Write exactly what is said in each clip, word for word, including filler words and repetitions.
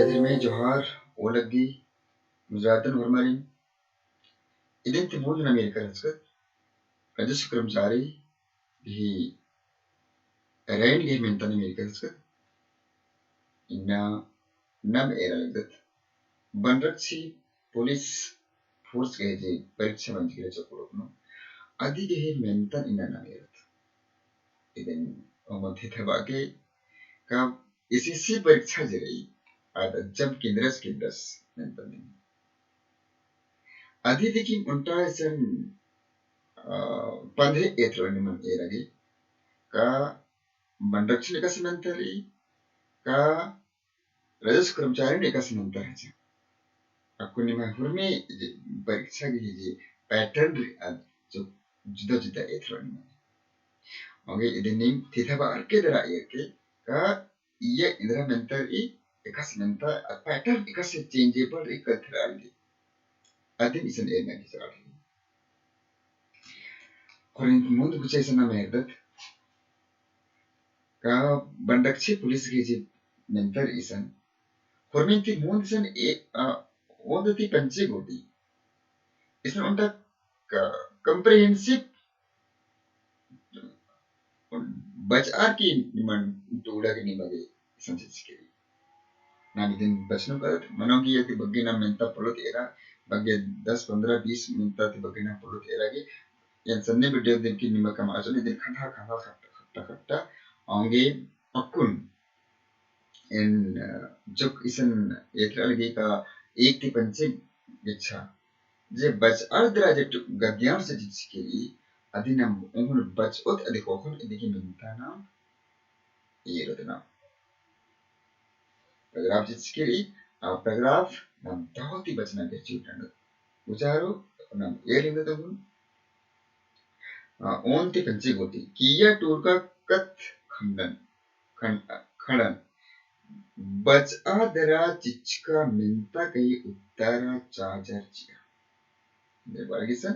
धर्मे जोहार ओलग्गी मुजरातन होरमारिन। इदिन ती मुन्द नम एरका रहचकत राजस्व कर्मचारी गही रैन गही मेन्ता नम एरका रहचकत। इन्ना नम एरा लगदत बनरक्षी पुलिस फोर्स गही जे परीक्षा मंजकी रहचा कुँड़ुख़ नू, अदी गही मेन्तन इन्ना नम एरत। इदिन ओंगोन थेथबआ गे का एसएससी परीक्षा जे रई, आद अज्जम केन्द्रस केन्द्रस मेन्तन दिम। अदी दिकिम ओन्टा इसन, अ, पन्धे एथरओ निमन एरा गे, का बनरक्षी नू एकासे मेन्ता रई, का राजस्व कर्मचारी नू एकासे मेन्ता रहचा। अक्कुन निम्है हुरमी जे परीक्षा गही जे pattern रई, अद जो जुदा जुदा एथरओ निमन। औंगे इदिन नीम थेथबआ गे दरा एरके का इय्या एन्दरा मेन्ता रई, एकासे मेन्ता, अद pattern एकासे changeable रई कत्थर अलगे। अदिन इसन एरना की चाड़ रई। ख़ोरिन मुन्द गुचा इसन नम एरदत का बनरक्षी पुलिस गही जे मेन्ता रई इसन, ख़ोरमिन ती मुन्द इसन ए-, अ, ओन्द ती पंचे गूटी इसन ओन्टा क-, comprehensive बचआर की निमन टूड़ा के निमा गे इसन चिच्चकी रई। नाम इदिन बचनू का मनो कि इय्या ती बग्गे नाम मेन्ता पोल्लोत एरा, बग्गे दस, पन्द्रह, बीस मेन्ता ती बग्गे नाम पोल्लोत एरा गे, एन सन्ने video दिम की निमा कमआ चोन, इदिन खंडा, खंडा, खट्टा, खट्टा, खट्टा, औंगे अक्कुन एन, अ, जोक इसन एथरा लगी का एक ती पंचे गेच्छा। जे बचआर दरा जे टु-, गद्यांश चिच्चकी रई, अदिन नाम ओंगोन बचओत अदी ख़ोख़ोन इदी गही मेन्ता नाम एरोत नाम। Paragraph चिच्चकी रई, आ paragraph नाम दव ती बचना गे चिउटंडत। उचारो नाम एर लिंदत ओंगोन। आ, ओन्द ती पंचे गूटी। किइय्या टूड़का कत्थ खंडन। खंड-, खंडन। बचआ दरा चिच्चका मेन्ता गही उत्तरा चाजर चिआ। दे बार गिसन,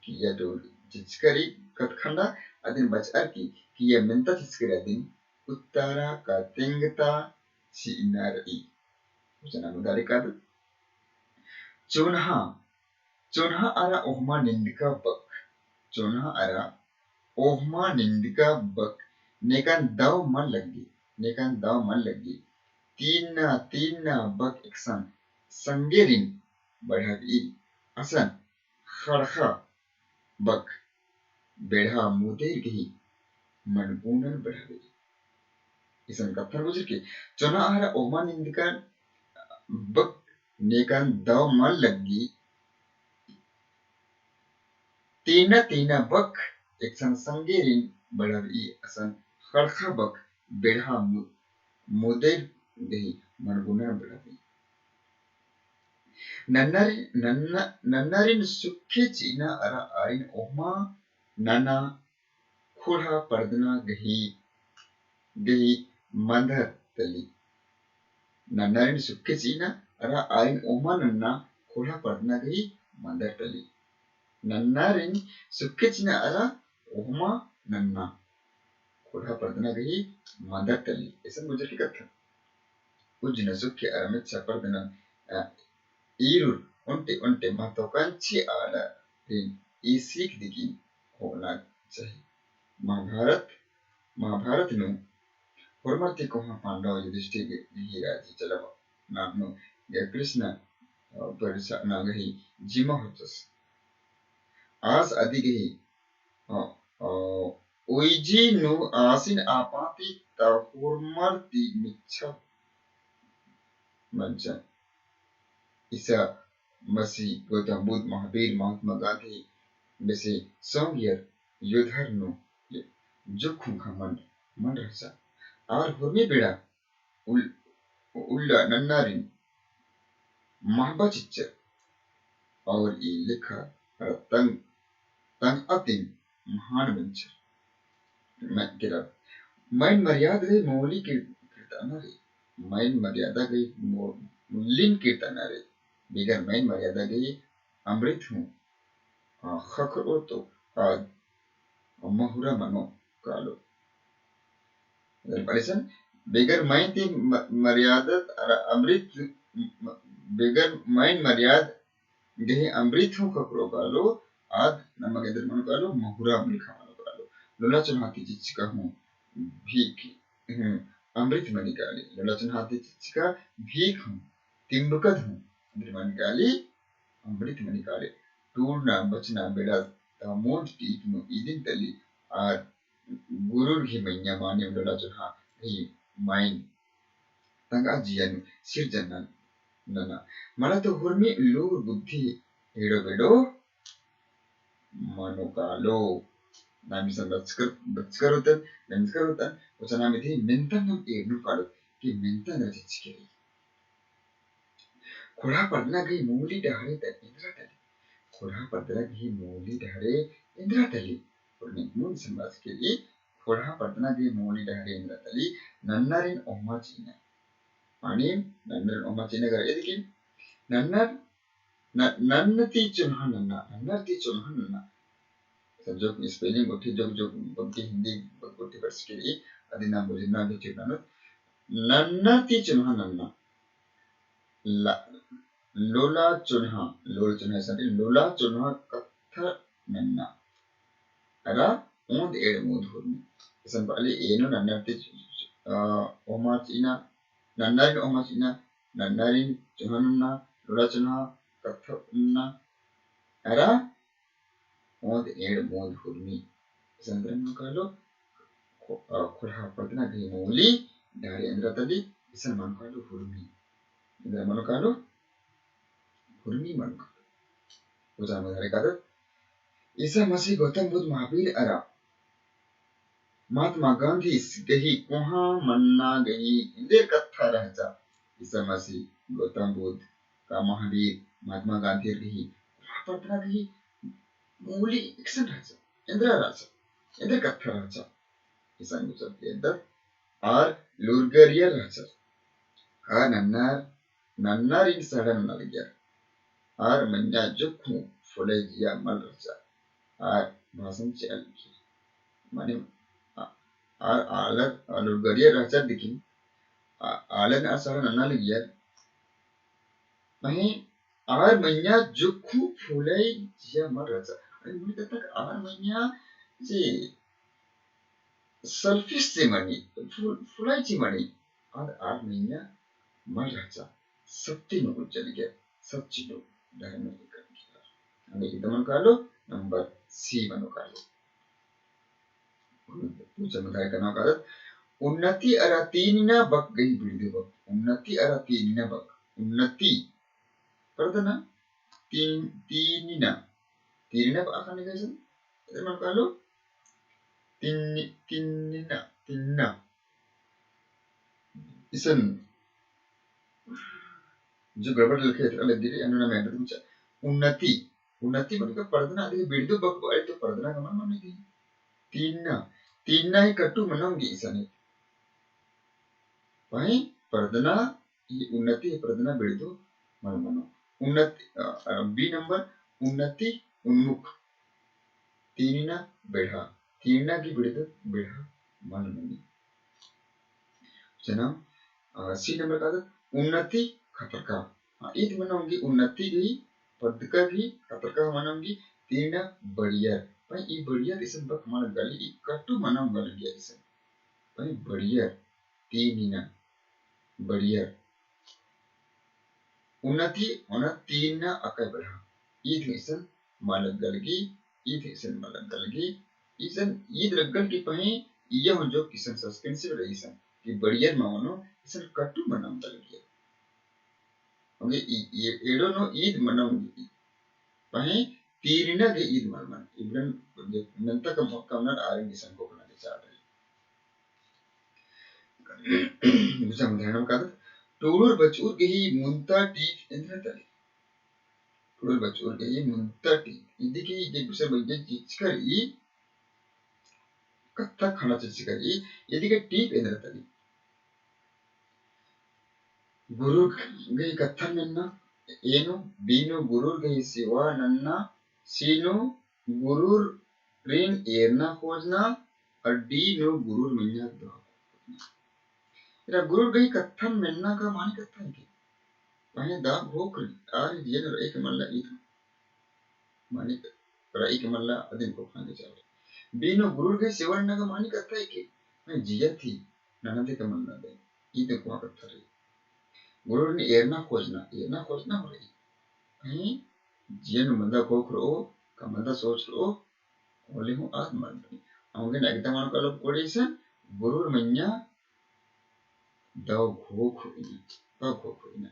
किइय्या टूड़ चिच्चका रई कत्थ खंडा, अदिन बचआर की, किइय्या मेन्ता चिच्चका रई अदिन उत्तरा का तेंगता चिअना रई। उचना मुदारी काद। चोन्हा चोन्हा अरा ओहमा निंदका बक। चोन्हा अरा ओहमा निंदका बक नेकन दव मल लग्गी, नेकन दव मल लग्गी। तीन्ना, तीन्ना बक एकसन संगेरिन बढ़ाबई असन खड़खा बक बेढ़ा मुदेर गही मनगुनन बढ़ाबई। इसन कत्थन बुझर की चोन्हा अरा ओहमा निंदका बक नेकन दव मल लग्गी। तीना तीना बक एकसन संगेरिन बढ़ाबई असन खड़खा बक बेढ़ा मु-, मुदेर गही मनगुनन बढ़ाबई। नन्नर-, नन्न-, नन्नरिन सुखे चिअना अरा आरिन ओहमा नना खोड़हा परदना गही, गही मंदर तली। नन्नारिन सुखे चिअना अरा आरिन ओहमा नन्ना खोड़हा परदना गही मंदर तली। नन्नारिन सुखे चिअना अरा ओहमा नन्ना खोड़हा परदना गही मंदर तली। इसन बुझर की कत्थन। उज्जना सुखे अरा मेच्छा परदना, अ, ईरुर ओन्टे ओन्टे महत्वाकांक्षी आलारिन ई सीख दिकी होना चाही। महाभारत, महाभारत नू होरमर ती कोहाँ पांडव युधिष्ठिर गही राजी चलाबअना नू या कृष्ण, अ, परिसा ना गही जिम्मा होचस। आस अदी गही अ, अ, उइजी नू आसिन आपाती ता होरमर ती मिच्छा मंजा। ईसा मसी, गौतम बुद्ध, महावीर, महात्मा गांधी बेसे सौंगियर योधर नू जुखुम खमन मन रहचा। आर होरमी बेड़ा उल-, उल्ला नन्नारिन महबा चिच्चर और ई लेखा तंग, तंग अतिम महान मंचर। मैं किरा, मैन मर्यादा गही मोली किर-, किरताना रे, मैन मर्यादा गही मो-, मुल्लिन किरताना रे, बिगर मैन मर्यादा गही अमृत हूँ, आ, खखरो तो आद महुरा मनो कालो। अगर परेशान बेगर मइन ती म-, मर्यादत अरा अमृत, म-, बेगर मइन मर्याद गही अमृत हूँ ख़क्खरो कालो, आद नमा गे एन्देर मनो कालो, महुरा मुलख़ा मनो कालो। लोला चोन्हा ती चिच्चका हूँ भीख, हूँ, अमृत मनी काली। लोला चोन्हा ती चिच्चका भीख हूँ, तिम्बकत हूँ, एन्देर मनी काली, अमृत मनी काली। टूड़ना बचना बेड़ा ता मुन्द टीप नू इदिन तली, आर गुरुर गही मइय्याँ मानिम लोला चोन्हा गही माइन तंगआ जिया नू सिरजन नन-, नना। मला तो हुरमी लूर बुद्धि एड़ो बेड़ो मनो कालो। नाम इसन बचकर, बचकर होतन, नंजकर होतन, उचना मिधि मेन्तन नाम एड़नो कालो, कि मेन्तन रचित चिके रई। ख़ोंड़हा परदना गही मूली डहरे त एन्दरा तली। ख़ोंड़हा परदना गही मूली डहरे एन्दरा तली। और निकमुन संबास के लिए ख़ोंड़हा परदना गही मूली डहरे एन्दरा तली। नन्नरिन ओहमा चिअना। मानिम नन्नरिन ओहमा चिअना गर एदकिन नन्नर, न-, नन्न ती चोन्हा नन्ना, नन्नर ती चोन्हा नन्ना। सब जोक spelling गुट्ठी, जोक जोक बग्गे हिंदी बग्गे गुट्ठी बरचकी रई, अदिन नाम बुझना भी ठीक ननोत। नन्नर ती चोन्हा नन्ना। ला-, लोला चोन्हा, लोला चोन्हा इसन ती, लोला चोन्हा कत्था नन्ना। अरा ओन्द एंड़ मून्द हुरमी। इसन पहले एनो नन्नर ती, अ, ओहमा चिअना, नन्नरिन ओहमा चिअना, नन्नरिन चोन्हा नन्ना, लोला चोन्हा कत्था नन्ना। अरा ओन्द एंड़ मून्द हुरमी। इसन एन्देर मनो कालो, ख़ो-, अ, ख़ोंड़हा परदना गही मूली डहरे एन्दरा तली, इसन मनो कालो हुरमी। एन्देर मनो कालो, हुरमी मनो कालो। उजाम उदाहरण कादत, ईसा मसीह, गौतम बुद्ध, महावीर अरा महात्मा गांधी गही कोहाँ मन्ना गही एन्देर कत्था रहचा। ईसा मसीह, गौतम बुद्ध, का महावीर, महात्मा गांधी गही कोहाँ परदना गही मूली एकसन रहचा, एन्दरा रहचा, एन्देर कत्था रहचा। इसन गुजर के एद्दत आर लूरगरियर रहचर। आर नन्नर, नन्नरिन सड़ा नन्ना लगियर। आर मइय्याँ जुक्खु फुलई जिया मल रहचा। आर भाषण चिआ लगियर। माने, आ-, आर आलर, आर लूरगरियर रहचर दिकिन, आ-, आलर आर सड़ा नन्ना लगियर। पहें आर मइय्याँ जुक्खु फुलई जिया मल रहचा। अरे मुझे तक आर मइय्याँ जे selfish जे मनी, फुल-, फुलई जे मनी, आद आर मइय्याँ मल रहचा। सत्य नू उज्जल गया, सच्ची नू धर्म नू इकन किया। हमें एकदम कालो, number C मनो कालो। पूछा मधाय कना कादत, उन्नति अरा तीनिना बक गही बिड़दो बक। उन्नति अरा तीनिना बक। उन्नति, परदना, तीन, तीनिना। तीनिना बक अखन गही सन, एन्देर मनो कालो, तीन, तीनिना, तीनिना। इसन जो गड़बड़ लिखे इतना लग गिरी, अन्नु ना मेहनत कुछ। उन्नति, उन्नति मने का परदना, अदि बिड़दो बक बारी तो परदना का मल मनो दी। तीनिना, तीनिना ही कट्टू मनो गे इसन ही। पहें परदना, ई उन्नति ही परदना बिड़दो मल मनो। उन्नति, अ, अ, B number, उन्नति उन्मुख। तीनिना बेढ़ा, तीनिना गही बिड़दो बेढ़ा मल मनी। चना, अ, C number कादत, उन्नति खतरका। हाँ, ईद मनो गे उन्नति गही, पद्दका गही, खतरका मनो गे तीनिना बड़ियर। पहें ई बड़ियर इसन बक मल गली, ई कट्टू मनो गल गया इसन। पहें बड़ियर, तीनिना, बड़ियर। उन्नति, उन्नति तीनिना अकय बेढ़ा। ईद इसन मल गलगी, ईद इसन मल गलगी, इसन ईद रग्गल की पहें, इया हूँ जो इसन suspensive रही इसन, कि बड़ियर मल मनो, इसन कट्टू मनो गलगी। ओंगे ई, ई, एड़ो नू ईद मनो ओंगे ई। पहें तीनिना गे ईद मल मनो। इबड़न जे मेंता कम, कमनर आरिन इसन कोकना के चाड़ रही। दूसरा उदाहरण कादत, टूड़ुर बचउर गही मुन्ता टीप एन्दरा तली। टूड़ुर बचउर गही मुन्ता टीप। इदी की जे दूसरा बग्गे चिचकर ई कत्था ख़ना चिचकर ई, इदी के टीप एन्दरा तली। गुरुर गही कत्था नन्ना, A नू, B नू गुरुर गही सेवा नन्ना, C नू गुरुरिन एरना खोजना, और D नू गुरुर मइय्याँ दुआ खोजना। एरा गुरुर गही कत्थन मेन्ना का मानी कत्था हिके। पहें दव घोख रई, आर जियन रई के मल्ला ईद मानी रई के मल्ला अदिन घोखना गे चाही। बीनो गुरुर गही सेवा नन्ना का मानी कत्था हिके। पहें जिया ती ननदे के मल्ला दे। ईद कोहा कत्था रई। गुरुर नी एरना खोजना, एरना खोजना हूँ रई। पहें जियन मलदा घोख रओ, का मलदा सोच रओ, होले हूँ आद मल रई। औंगे ना एकदम अनकलब कोड़े इसन, गुरुर मइय्याँ दव घोख होइना, दव घोख होइना।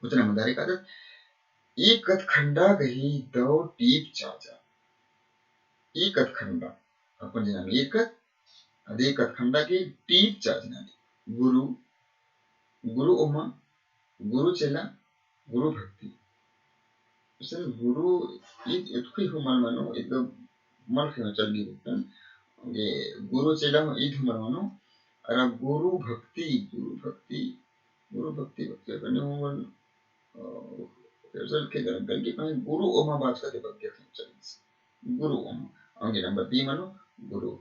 उतना मदारी कादत, ई कत्थखंडा गही दव टीप चाचा। ई कत्थखंडा, अपन जिन्ना ईरकत, अदे कत्थखंडा गही टीप चाचा ना। गुरु, गुरु ओहमा, गुरु चेला, गुरु भक्ति। असन गुरु ईद एतकी हूँ मल मनो, ईद मल ख़ेख़ेम चल गे गुट्टन। ये गुरु चेला हूँ ईद हूँ मल मनो। अरा गुरु भक्ति, गुरु भक्ति, गुरु भक्ति, भक्ति करने हूँ मल, अ, चल के गल, गल के कहीं गुरु ओमा बात करते भक्ति ख़ेख़ेम चल। गुरु ओमा। औंगे नंबर बी मनो, गुरु।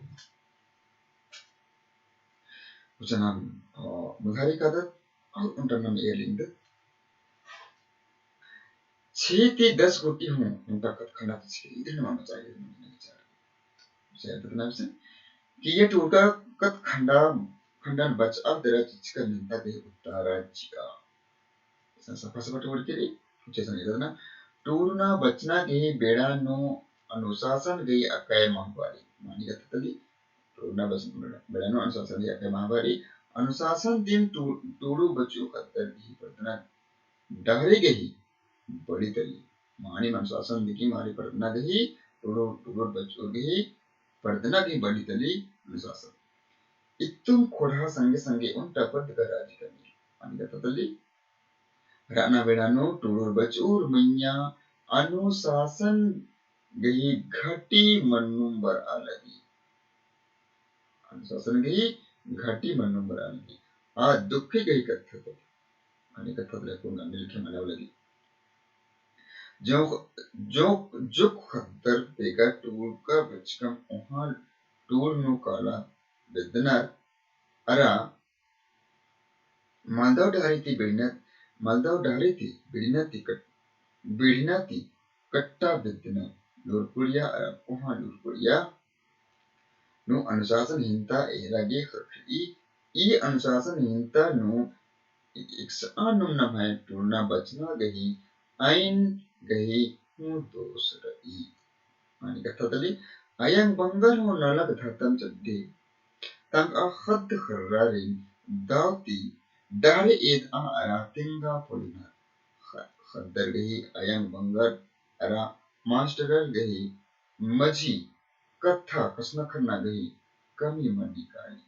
उचना, अ, मुधारी कादत, अउर ओन्टा नम एरलिंगदत। छह ती दस गूटी हूँ ओन्टा कत्थखंडा ती छे, इधर नम बचा, इधर नम बचा। उसे एरदत ना उसे, कि ये टूड़का कत्थखंडा, खंडन बचआ दरा चिचका मेन्ता गही उत्तरा चिआ। असन सफा सफा टूड़की रई, उच्चे सन एरदत ना। टूड़ना बचना गही बेड़ा नू अनुशासन गही अकय महबारी। मानी कत्था तली, टूड़ना बच-, बेड़ा नू अनुशासन गही अकय महबारी। अनुशासन दिम टू-, टूड़ू बचू ख़द्दर गही परदना डहरे गही बड़ी तली। मानिम अनुशासन दिकिम आर परदना गही, टूड़ू, टूड़ू बचू गही परदना गही बड़ी तली अनुशासन। इत्तुम ख़ोंड़हा संगे संगे ओन्टा पद्द का राजी कमी। मानी कत्था तली, रअना बेड़ा नू टूड़ूर बचूर मइय्याँ अनुशासन गही घटी मन्नुम बरआ लगी। अनुशासन गही घटी मन्नुम बरआ लगी। आ दुखे गही कत्था तली। मानी कत्था तली कुन अन्ने लिखे मना लगी। जो, जो, जो ख़द्दर बेगा टूड़का बचकम ओहाँ टूड़ नू काला बेद्दनर अरा मलदव डहरे ती बिड़ना, मलदव डहरे ती बिड़ना ती कट-, बिड़ना ती कट्टा बेद्दना लूरकुड़िया अरा कोहाँ लूरकुड़िया नू अनुशासनहीनता एरा गे ख़क्खरई। ई अनुशासनहीनता नू एकसआ नुम नम्है टूड़ना बचना गही अइन गही हूँ दोष रई। मानी कत्था तली, अयंग बंगर हूँ नलख धतम चड्डे तंगआ ख़द्द ख़र्रारिन दव ती डहरे एदआ अरा तेंगा पोल्लनर। ख़-, ख़द्दर गही अयंग बंगर अरा मास्टरर गही मझी कत्था कछनखरना गही कमी मनी काली।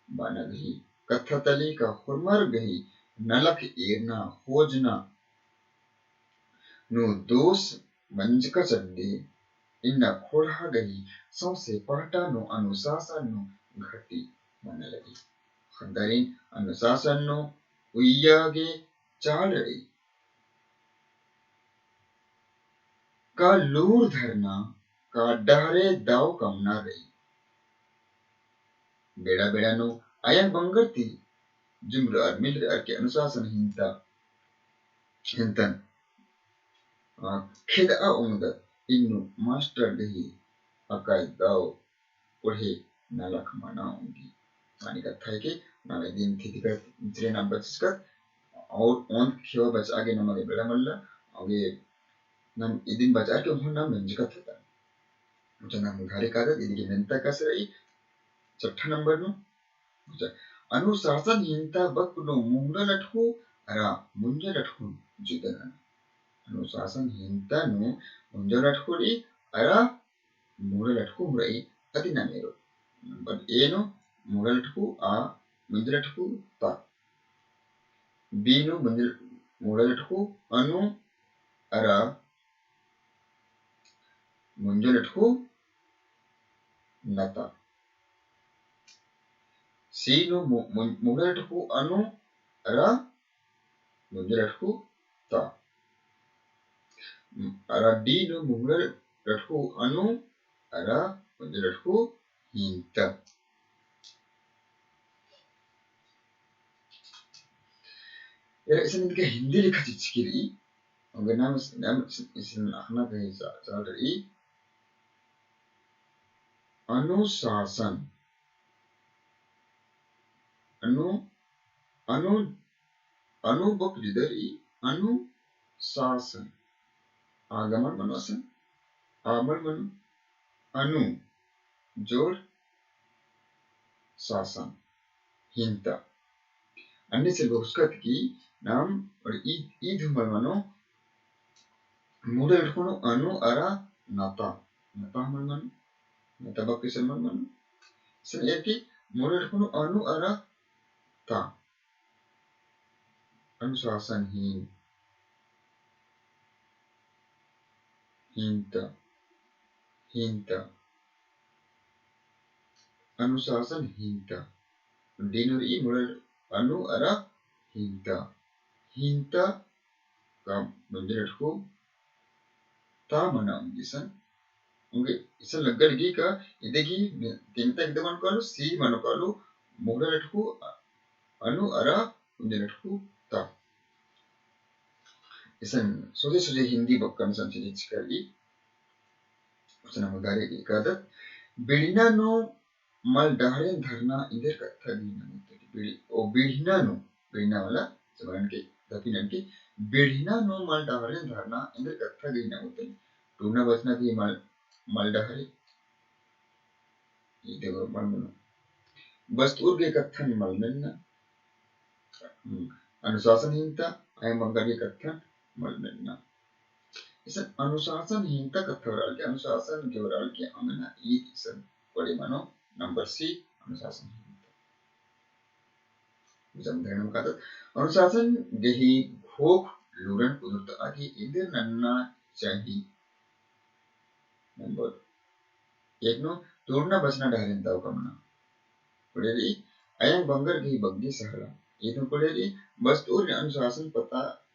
बअना गही कत्था तली का होरमर गही नलख एरना, खोजना नू दोष मंजका चड्डे, इन्ना ख़ोंड़हा गही सौंसे पहटा नू अनुशासन नू घटी मना लगी। ख़द्दरिन अनुशासन नू उइया गे चाड़ रई। का लूर धरना, का डहरे दव कमना रई। बेड़ा बेड़ा नू अयंग बंगर ती जुमरअर मिलरअर के अनुशासनहीनता, हीनतन, आ, खेदआ ओंगदत। इन्नु मास्टर गही अकय दव कोड़हे नलख मना ओंगी। मानी कत्था हिके, नाम इदिन थितिकत, इचरे नाम बचचकत, और ओन खेवा बचआ गे नमा गे बेड़ा मल्ला, औंगे नाम इदिन बचआ के ओहन नाम मेंजकत हेता। उचा नाम उधारी कादत, इदिगे मेन्ता कस रई, चट्ठा नंबर नू। उचा, अनुशासनहीनता बक नू मुंगला लटकू अरा मुंजा लटकू जुदा नना। अनुशासनहीनता नू मुंजा लटकू रई अरा मुंगला लटकू हूँ रई, अदिन नाम एरो। नंबर ए नू मुंगला लटकू आ मुंजा लटकू ता। बी नू मुंज-, मुंगला लटकू अनु अरा मुंजा लटकू नता। सी नू मु-, मु-, मुंगला लटकू अनु अरा मुंजा लटकू ता। अरा डी नू मुंगला लटकू अनु अरा मुंजा लटकू हीनता। इसन इनके हिंदी लिखा चिच्चकी रई, अगर नाम इस-, नाम इस-, इसन अख़ना गही चा-, चाड़ रई। अनुशासन। अनु, अनु, अनु बक जुदर ई अनुशासन। आगमन मनो असन, आमल मनो अनु, जोड़ शासन, हिंता। अन्ने से बखुसकत की नाम और ई, ई धुमल मनो मुड़े लटकुनु अनु अरा नता। नता मल मनु। नता बक इसन मल मनु। इसन एरकी मुड़े लटकुनु अनु अरा ता। अनुशासन हीन। हीनता। हीनता। अनुशासन हीनता। डीनुर ई मुड़े अनु अरा हीनता। हीनता का मुंजरटकु ता मना उंगी सन। उंगी इसन लग्गा लगी का इदे की तिंता एकदम अनुकालु, सी मनुकालु, मुहरा लटकु अनु अरा उंजरटकु ता। इसन सोझे सोझे हिंदी बक्कन संचरित करली। उसन हम उदारे की कादत, बिड़ना नू मल डहरेन धरना एन्देर कत्था गही नमुतली। बिड़-, ओ बिड़ना नू, बिड़ना वाला, जमानन के, दफिनन के, बिड़ना नू मल डहरेन धरना एन्देर कत्था गही नमुतली। टूड़ना बचना गही मल, मल डहरे। ई देखो, मल मनो। बस्तूर गही कत्थन मल मेन्ना। हम्म, अनुशासन हीनता, अयंग बंगर गही कत्थन मल मेन्ना। इसन अनुशासन हीनता कत्था बरआ लगी, अनुशासन गे बरआ लगी, अंगना ई इसन कोड़े मनो नंबर सी, अनुशासन हीनता। जम धरना कादत, अनुशासन गही घोख लूरन कुदरत आगे एन्देर नन्ना चाही। नंबर एक नू टूड़ना बचना डहरेन दव कमना। कोड़े रई अयंग बंगर गही बग्गे सहला। ईद नू कोड़े रई बस्तूर अनुशासन पता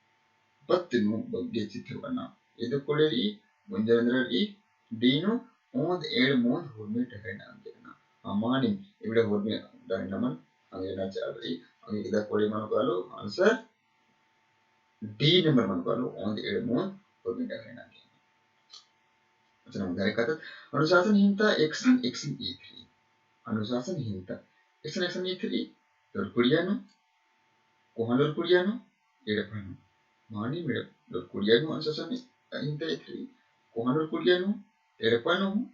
पत्त नू बग्गे चित्त बना। ईद नू कोड़े रई मुंजर एन्देर रई डी नू ओन्द एंड़ मोन्द हुरमी डहरेन अंगेरना। अमानिम इबड़ा हुरमी डहरेन नमन अंगेरना चाड़ रई। अंगे इदा कोड़े मनो कालो answer D number मनो कालो, ओन्द एंड़ मोन्द हुरमी डहरेन अंगेरना। अच्छा, नम धरे कादत, अनुशासन हीनता एकसन एकसन ईथरी। अनुशासन हीनता एकसन एकसन ईथरी, लुरकुड़िया नू, कोहा लुरकुड़िया नू, एड़पा नू। मानिम लुरकुड़िया नू अनुशासन हीनता ईथरी, कोहा लुरकुड़िया नू, एड़पा नू,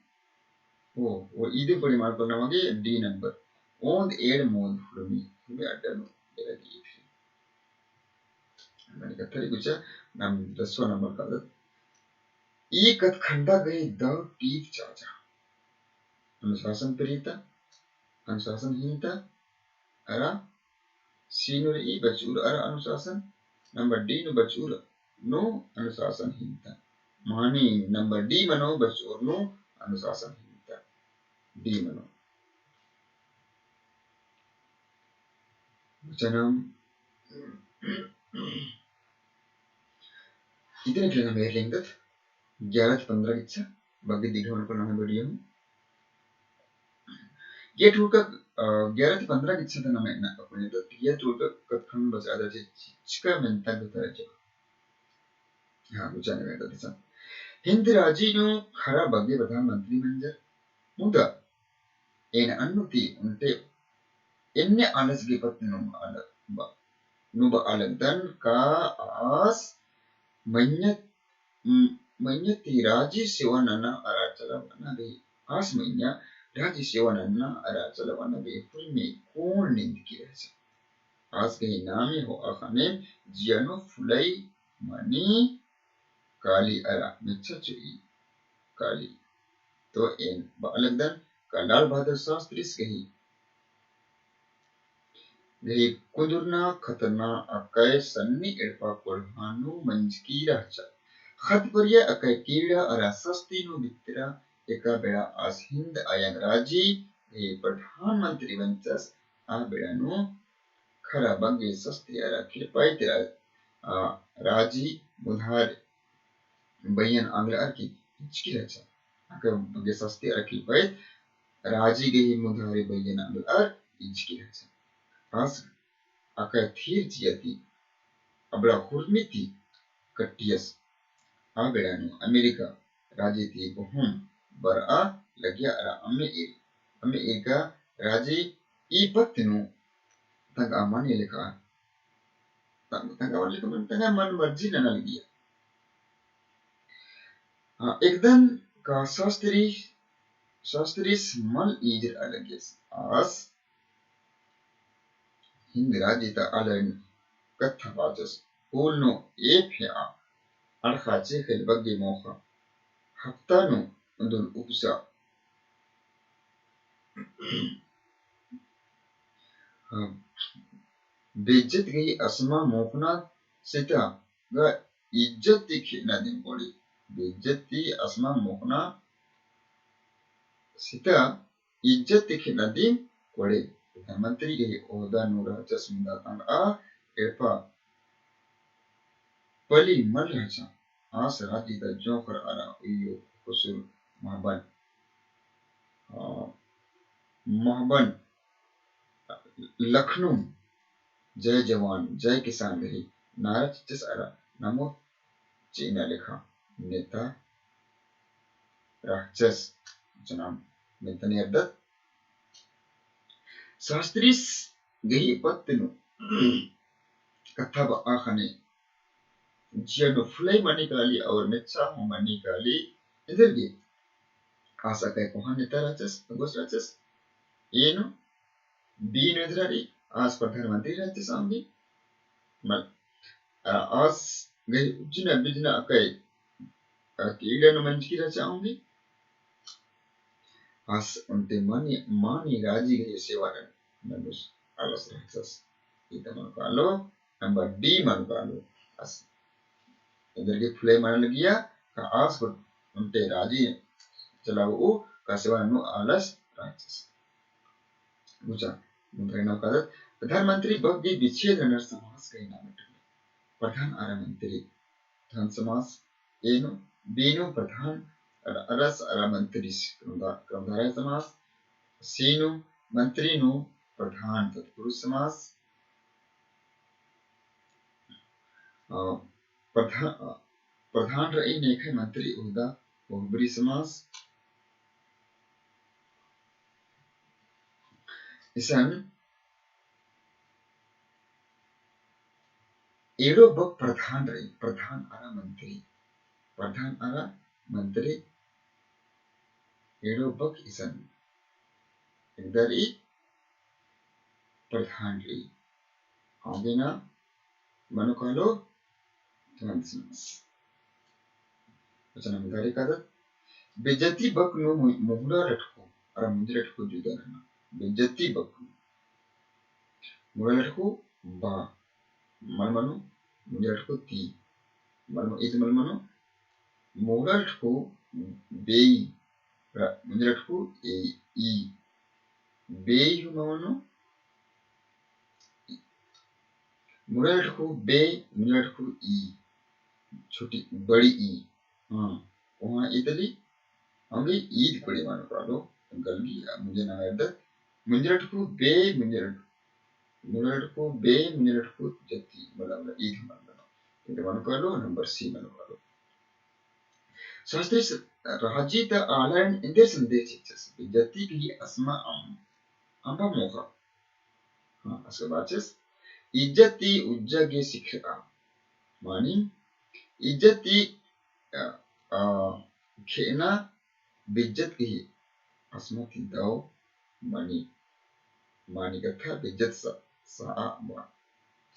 ओ, ओ ईद परिमाण पर नमगे D number। ओन्द एंड़ मोन्द हुरमी, हुरमी अड्डा नू, एरा दी ईथरी। मने कत्था रई गुचा, नम दसवा नंबर कादत। ई कत्थखंडा गही दव टीप चाचा। अनुशासन प्रियता, अनुशासन हीनता, अरा C नू रई बचउर अरा अनुशासन, नंबर D नू बचउर नू अनुशासन हीनता। मानी नंबर D मनो बचउर नू अनुशासन हीनता। D मनो। वचनम इतने के लिए नम एरलेंगदत। ग्यारह ती पन्द्रह गिच्छा, बग्गे दिघा मन पर नम्है video हूँ। ये ठुड़का, अ, ग्यारह ती पन्द्रह गिच्छा ता नम एन्ना का पुण्य तो, ये ठुड़का कत्थन बस आदा चे चिचका मेन्ता गुतर चे। हाँ, गुचा ने मेन्ता दिसा। हिन्द राजी नू खरा बग्गे प्रधानमंत्री मंजर। मुदा एन अन्नु ती उन्टे एन्ने आलस गे पत्त नुम आल-, ब-, नुब आलगदन का आस मइय्याँ, म-, मइय्याँ ती राजी सेवा नना अरा चलाबअना गही, आस मइय्याँ राजी सेवा नना अरा चलाबअना गही हुरमी कोन निंदकी रहचा। आस गही नामे होआ ख़ने जिया नू फुलई मनी काली अरा मेच्छा चोई काली। तो एन बआ लगदन का लाल बहादुर शास्त्रीस गही, गही कुन्दुरना खतरना अकय सन्नी एड़पा कोड़हा नू मंजकी रहचा। ख़द्द परिया अकय कीड़ा अरा सस्ती नू बित्तरा। एका बेड़ा आस हिन्द अयंग राजी गही प्रधानमंत्री बंचस। आ बेड़ा नू खरा बग्गे सस्ती अरा किरपाइत रा-, आ, राजी मुधार बइयन आंगलअर की हिचकी रहचा। अकय बग्गे सस्ती अरा किरपाइत राजी गही मुधार बइयन आंगलअर हिचकी रहचा। आस अकय थीर जिया ती अबड़ा हुरमी ती कट्टियस। आ बेड़ा नू अमेरिका राजी ती कोहम बरआ लगिया अरा अम्म ईर, अम्म ईर का राजी ई पत्त नू तंगआ मनी लेखा, तंग-, तंगआ मनी लेखा मन, तंगआ मन मर्जी नना लगिया। हाँ, एकदन का शास्त्री, शास्त्रीस मल ईजरआ लगियस। आस हिंद राजी ता आलर कत्था बाचस। होल नू एप हे आ, अड़खा चेखेल बग्गे मोखा। हफ्ता नू उन्दुल उपजा। हाँ। बेइज्जत गही असमा मोखना सिता गा इज्जत ती खेना दिम कोड़े। बेइज्जत ती असमा मोखना सिता इज्जत ती खेना दिम कोड़े। प्रधानमंत्री गही ओहदा नू रहचस मुदा तंगआ एड़पा पली मल रहचा। आस राजी ता जोंख़र अरा उइयो कुसुर महबन, अ, महबन लखनुम जय जवान, जय किसान गही नारा चिच्चस अरा नमो चिअना लेखा नेता रहचस। चुनाव में तनी अड्डत शास्त्रीस गही पत्त नू कत्था बआ ख़ने जिया नू फुलई मनी काली और मेच्छा हूँ मनी काली। एन्देरगे आस अकय कोहा नेता रहचस, अगुवस रहचस। ए नू बी नू एन्दरा रई, आस प्रधानमंत्री रहचस अम्बी। मल, आ, आस गही उज्जना बिज्जना अकय, आ, कीड़ा नू मंजकी रहचा अम्बी। आस ओन्टे मानी, मानी राजी गही सेवा नन, ननुस आलस रहचस। इता मनो कालो, नंबर डी मनो कालो। आस एन्देरगे फुलई मना लगिया, का आस ओन्टे राजी चलाबओ का सेवा ननु आलस रहचस। गुचा, मुद्रा नाम कादत, प्रधानमंत्री बग्गे बिछेद रनर समास गही नामे टुंगना। प्रधान अरा मंत्री, प्रधान समास, ए नू, बी नू प्रधान अर-, अरस अरा मंत्रीस, क्रमधा-, क्रमधारय समास, सी नू, मंत्री नू प्रधान तत्पुरुष समास, अ, प्रधा-, अ, प्रधान रई नेखय मंत्री ओहदा बहुब्री समास। इसन एड़ो बक प्रधान रई, प्रधान अरा मंत्री, प्रधान अरा मंत्री एड़ो बक इसन एन्दर ई प्रधान रई। औंगे ना मनो कालो, तुरंत समास। वचन हम गारी कादत। बेइज्जती बक नू मु-, मुहुड़ा लटकू अरा मुंजा लटकू जुदा नना। बेइज्जती बक नू। मुहुड़ा लटकू बा। मल मनो, मुंजा लटकू ती। मल म-, ईद मल मनो। मुहुड़ा लटकू बेई। रा-, मुंजा लटकू ए, ई। बेई हूँ मल मनो। मुंजा लटकू बे, मुंजा लटकू ई। छोटी, बड़ी ई। हाँ, वहाँ इतली, अम्बे ईद कोड़े मनो कालो, गलगी, मुंजा नाम एरदत। मुंजा लटकू बे, मुंजा लट-, मुंजा लटकू बे, मुंजा लटकू जत्ती, मतलब, ईद मल मनो। इद मनो कालो, नंबर सी मनो कालो। शास्त्री स-, राजी ता आलरन एन्देर संदेश चिच्चस, बेइज्जती गही असमा अम-, अम्बा मोखा। हाँ, असके बाचस, इज्जती उज्जा गे सिखरआ। मानी, इज्जती, अ, अ, खेअना बेइज्जत गही असमा ती दव मनी, मानी कत्था बेइज्जत स-, सआ बा।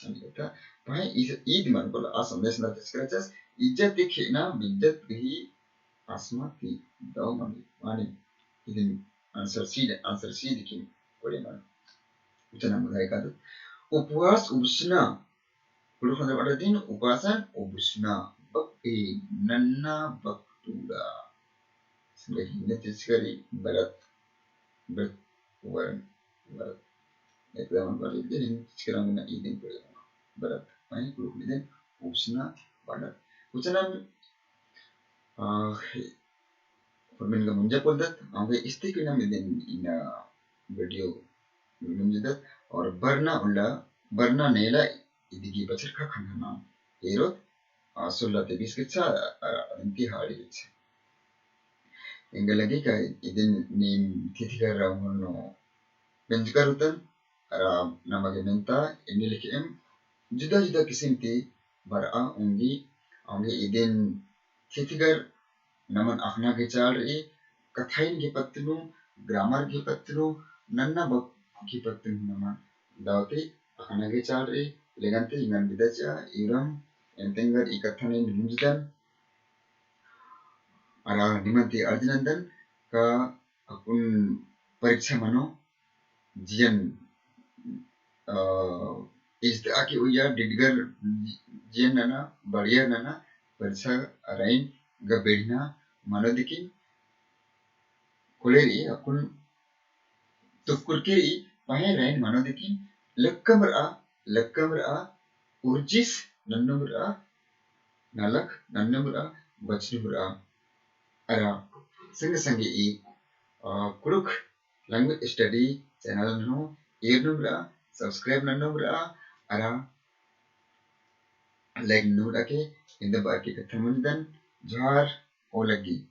मानी कत्था, पहें इस ईद मनो कालो, आ संदेश ना चिच्चस, इज्जती खेअना बेइज्जत गही असमा ती दव मनी, मानी, इदिन answer C, answer C दिकिम कोड़े मनो। उचना मुदा एकादत। उपवास उबसना, कुँड़ुख़ नंदर बअदत इदिन उपासन उबसना, बक ए नन्ना बक टूड़ा। संगे हिन्दी चिचकरी बरत, बरत, वरन, बरत। एकदम बरत, इदिन हिन्दी चिचकरा मिना इदिन पड़े बरत। वहीं कुँड़ुख़ इदिन उबसना बरत। उचना, आ, होरमिन गा मुंजा पोल्लदत, औंगे इस्ती की नाम इदिन इन्ना video मुंजदत, और बरना उल्ला, बरना नेला इदिगी बछरखा खंडहर नाम एरोत, अ, सोलह ते बीस गेच्छा, अ, अदिन ती हाड़ी गेच्छा। एंगा लगी का इदिन नीम थिथिगर रअनू बेंजकर होतन, अरा नमा गे मेन्ता एन्ने लेखे एम जुदा जुदा किसिम ती बरआ ओंगी, ओंगी इदिन थिथिगर नमन अख़ना गे चाड़ रई, कत्थाइन गे पत्त नू, grammar गे पत्त नू, नन्ना बक गे पत्त नू नमन दव ती अख़ना गे चाड़ रई, लेगन ती एंगन बिदा चिआ, इवरम एन्ने तेंगर ई कत्थन एन मुंजदन, अरा निमन ती अर्जी नन्दन का अक्कुन परीक्षा मनो जियन, अ, इजतआ की उइया डिडगर जियन नना, बढ़िया नना, परीक्षा रइन गा बेढ़ना मनो दिकिन, कोड़े रई अक्कुन तुक्कुरके रई पहें रइन मनो दिकिन, लक्कम रआ, लक्कम रआ, उर्जिस नन्नुम रआ, नलख नन्नुम रआ, बचनुम रआ। अरा संगे संगे ई, अ, कुँड़ुख़ language study channel नू एरनुम रआ, subscribe नन्नुम रआ, अरा like नन्नुम रआ के, इन्द बअर की कत्थन मुंजदन, जोहार ओ लग्गी।